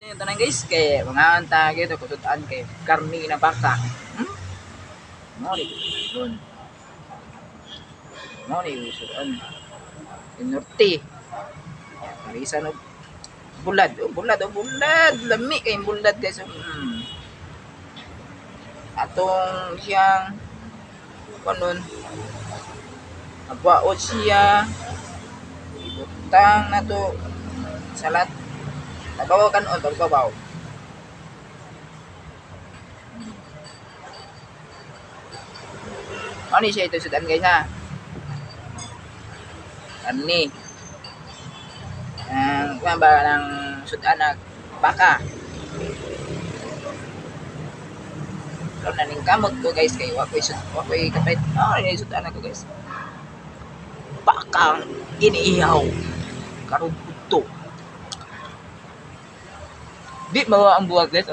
Yung tanan guys, kay mga anta gito kusutan kay karni na baka. Mo ni kusutan. Mo ni kusutan. Norte. Parisa no bulad, oh, bulad, oh, bulad. Lami kay bulad guys. Atong siyang kanon agwaot siya. Ibutang na to salat. Tabaw kanon, pagbabaw. Ano siya ito sudan guys ha? Karni. Ang kuan ba ng sudan na baka. Pero naning kamot ko guys kay wa koy wa koy kapit. Oh, ni sudan ako guys. Bakang iniihaw. Karon udto. Di mawa ang buwag guys.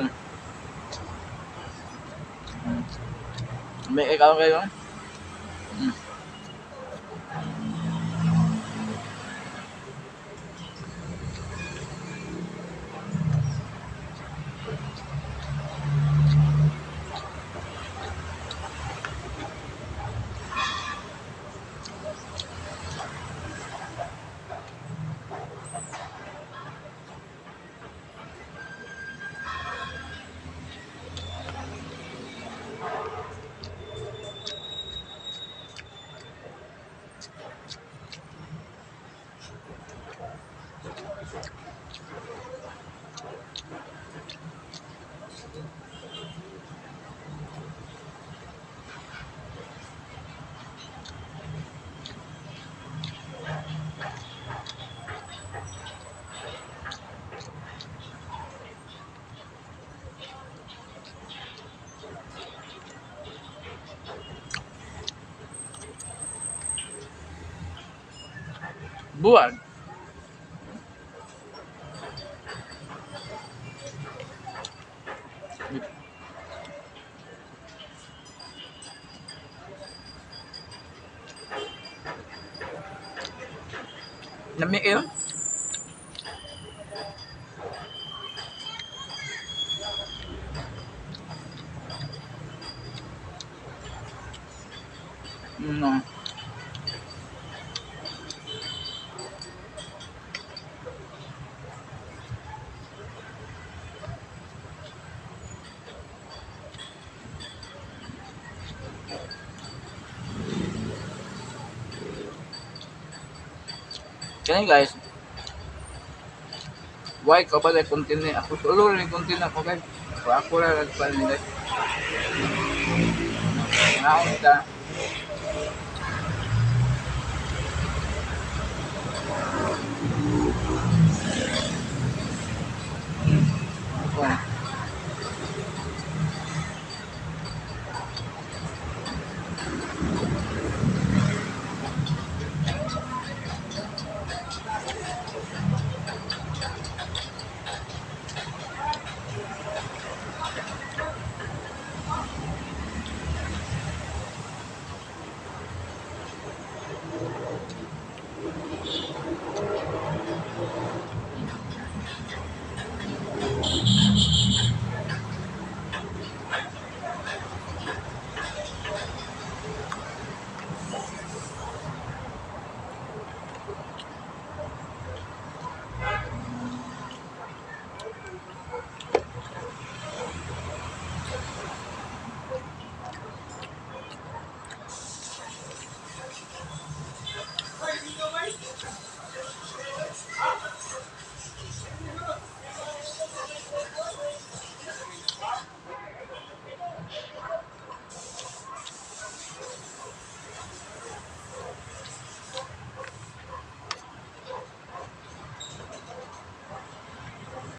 May ikaw kayo. Buwag. Lami yun. No. Kaya guys, why ka ba continue ako solo rin continue ako guys. Ako ako lang nagpan guys. Ngaon ta.